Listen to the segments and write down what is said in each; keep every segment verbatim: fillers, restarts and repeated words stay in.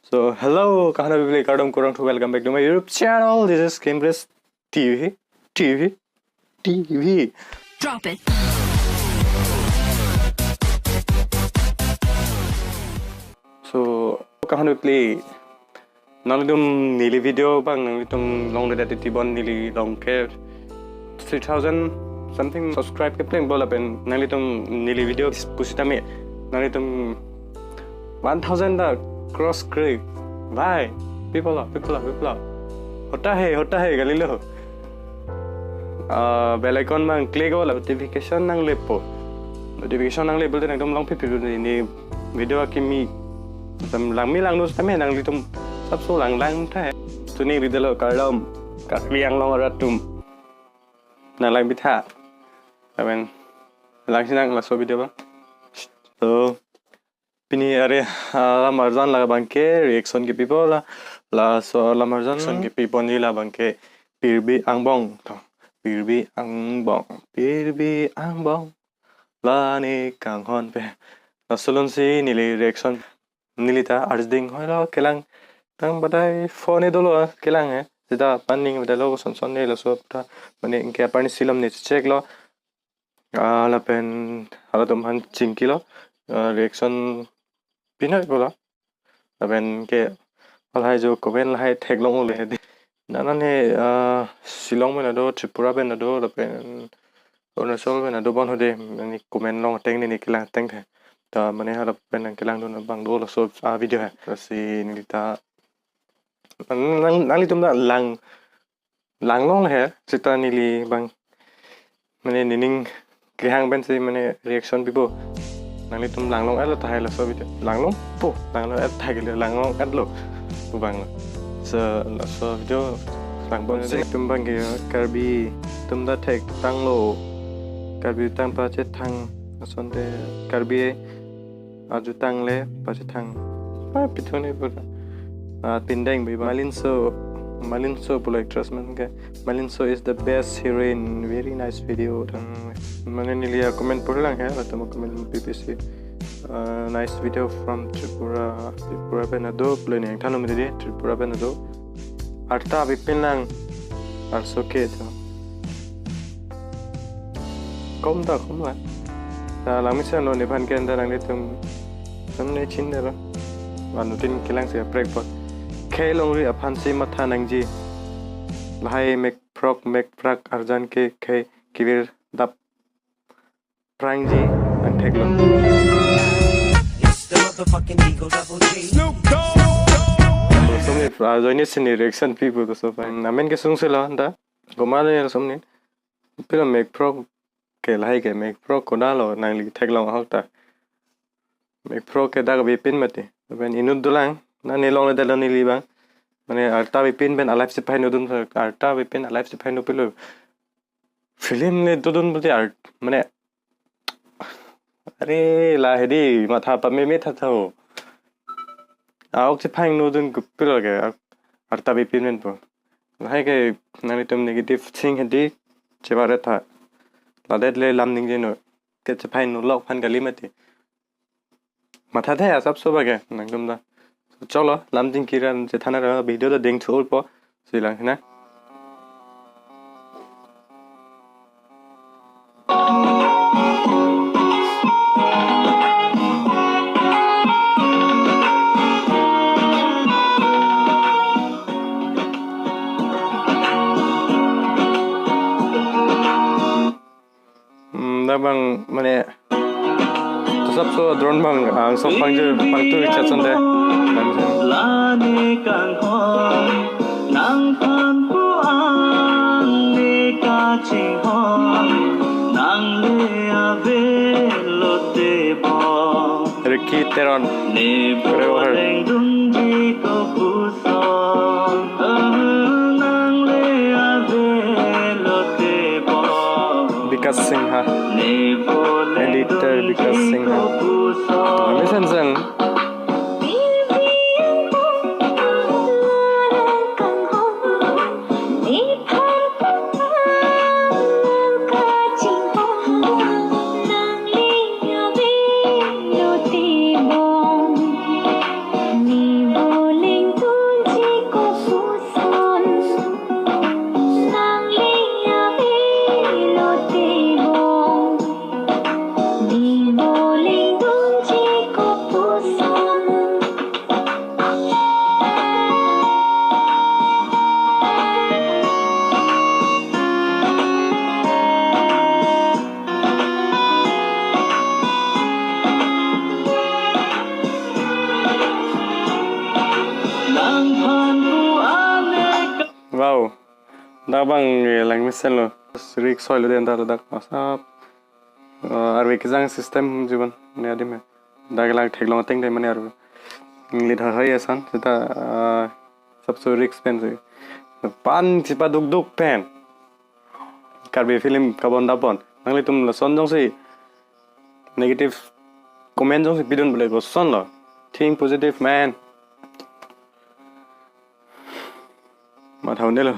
So, hello, kahan api pule, kardom kurvangthu, welcome back to my YouTube channel. This is Cambridge T V, T V, T V. Drop it. So, kahan api pule, nanglitum neli video abang nanglitum longledet titi bon, neli long ke three thousand something subscribe kepleng bola pen nanglitum neli video pusitame nanglitum one thousand ta cross kre. Why? Pi pulo, pi pulo, pi pulo. Hota hai, hota hai, kali lo. Ah, bell icon abang click bola notification nanglepo. Notification nangle pulote nangtum longphi phi neli video akimi. Tam langme langno tame nanglitum sapso lang lang tha. Tuni video lo kardom. Karbi Anglong arat atum. Nang lang bitha. Amen. Lang sinang laso video abang. So, pini are, ah, alam arjan la abang ke reaction kepi bola. Laso alam arjan reaction kepi ponji la abang ke Pirbi Angbong. To, Pirbi Angbong. Pirbi Angbong. La ne kanghon pe. Laso alun si neli reaction. Neli ta arjuding hoi lo kelang. Tang badai phone dolo kelang eh. Sita pan ning badai lo son son ne laso ta. Mane anke apar ne si alam ne check lo. Ah, lapen halatum aphan chingki lo. Ah, reaction pinoi pulo. Lapen ke lahai jo comment lahai theklong ule hedi. Nana ne, ah, Shillong pen ado, Tripura pen ado, lapen Arunachal pen ado bon hode. Nani comment long ateng neli kelang ateng the. Ta mane halapen nangkelangdun abang do laso, ah, video hai. Lasi neli ta nang, nang, nanglitum ta lang langlong le he, sita neli abang mane nening kehang pensi mane reaction pipo. Nanglitum langlong-etlo tahai laso video. Langlongpo, langlong-et tahai kele, langlong-etlo pu abang. So, laso video langbon si atum abang ke Karbi atum ta thektanglo. Karbi atum pachethang asonte Karbi ajutang le pachethang. Ah, pithone pura. Ah, pindeng bi Malinso, Malinso pulo actress man ke. Malinso is the best heroine. Very nice video. Tang, mane neli comment purlang he, latum comment P P C. Ah, nice video from Tripura. Tripura pen ado, pulo ne thanlo mede, Tripura pen ado. Arta bipin lang arso ke to. Kom ta kom la. Ta langmesen lo nephan ke anda nanglitum. Tam ne chin dero. Anutin kelang si aprek pot. Khei longri aphan si matha nangji. Lahai mek phrok mek phrak arjan ke khei kevir dap prangji nangtheklo. It's the motherfucking Eagle Double G. Somni, ah, joine sini reaction pipo to so fine. Amen ke sungse lo anta. Goma le somni. Pilo mek phrok ke lahai ke mek phrok koda lo nangli theklong ahok ta. Mek phrok ke dak bipin mati. Pen inut dolang. Na nelong le dalo neli abang. Mane arta bipin pen alive si phainodun, arta bipin alive si phaino pilo. Film le dodun pulote art, mane, are la hedi matha pameme tha tha ho. Ahok si phainodun kopilo ke, ar-, arta bipin pen po. Lahai ke nanglitum negative thing hedi chevare tha. Ladet le lam ningjeno. Ke chephainolok aphan kali mati. Matha the asapso abang ke nangtum ta. Cholo, lam ding kiran chethan ra video ta ding thurpo. Si lang hina. Hmm, dak abang mane asapso drone abang angsong pangju pangtu chat sande. La ne kanghon, nangphan pu an ne kachinghon, nang le ave lote bom. Ricky Teron. Ne Reo her. Boleng dunji ko puson, nang le ave lote bom. Bikash Singha. Editor Bikash Singha. Kami senseng. Wow. Dak abang, eh, langmesen lo. Risk hoi lo den dak, dak. Asap. Eh, arve kejang system jiban ne adim he. Dak lang theklong ateng de mane arve. Inglit ha hai asan seta, eh, sabso risk pensi. Pan chipadukduk pen. Karbi film kabon dapon. Nanglitum lason jongsi negative comment jongsi pidun bole koson lo. Think positive, man. Matha un-e lo.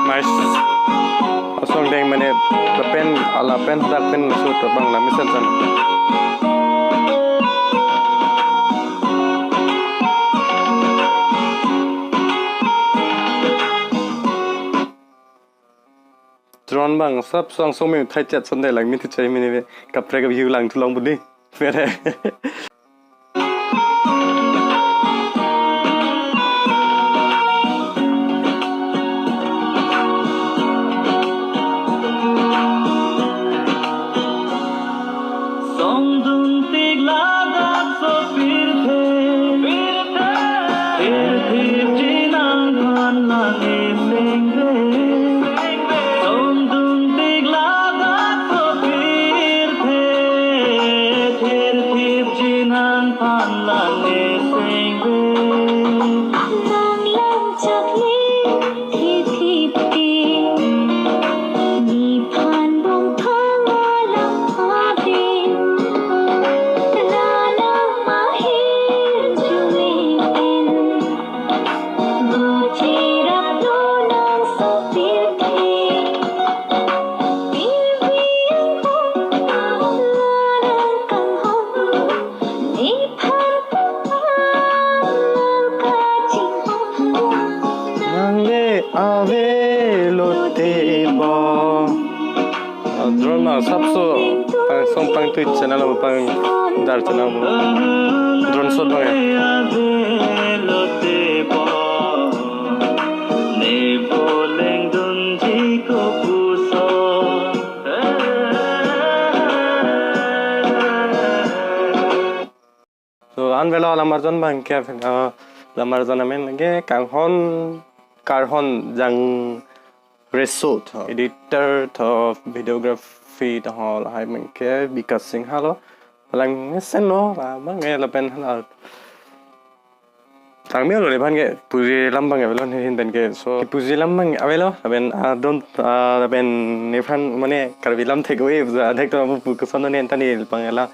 Nice. Asong deng mane lapen, alapen dak pen su to bang la mesen san. Drone bang sap song song me thai chat Sunday lang mi thai chai mini ve kaprek view lang thu long budi. Pere. Songdun tik ladak so pirthe, pirthe, pirthe chinang phan lang iseng ve. Songdun tik ladak so pirthe, pirthe chinang phan lang iseng ve. Nang lam chakli thip thip ti, nephan bong thang alam ave. Lanang mahir jumin in, bujirap lonang sopir the. Bibi ang pong, lanang kanghon. Nang le ave lote bo. Ah, drone ma sapso pang song pangtui channel abo pangdar channel abo. Drone shot bang ya. So, an velo lam arjon bang ke, ah, lam arjon amen lage Kanghon Karhon Jangreso, editor to videography to hol hai bang ke Bikash Singha lo. Langmesen lo, la bang ke lapen hala. Tangme lo le bang ke puji lam bang avelo ne hin bang ke. So, puji lam bang avelo, lapen, ah, don, ah, lapen nephan mane Karbi lam thek ave, ja thek to amu pu koson ne anta ne bang la.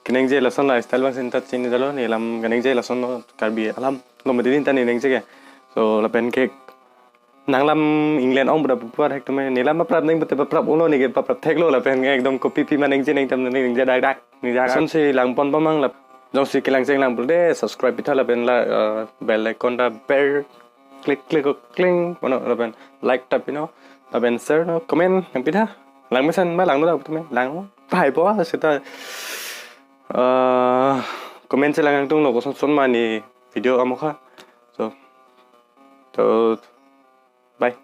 Keningje lason lifestyle bang sinta chinilo, ne lam keningje lason lo Karbi alam lo mati din ta ne ningje ke. So, lapen ke nang lam England ong bra puar hek tame ne lam paprap neng bete paprap ulo ne ke paprap thek lo lapen ke ekdom kopi pi ma ningje neng tam ningje dak dak ne ja. Sonsi lang pon pamang la jongsi kelang cheng lang pulote subscribe pitha lapen la, eh, bell icon ta ber click click kling mano lapen like ta pino lapen share no comment nang pitha langmesen ma lang no tame lang pai po seta, eh, comment se lang tunglo koson son mani video amokha. So, to, bye.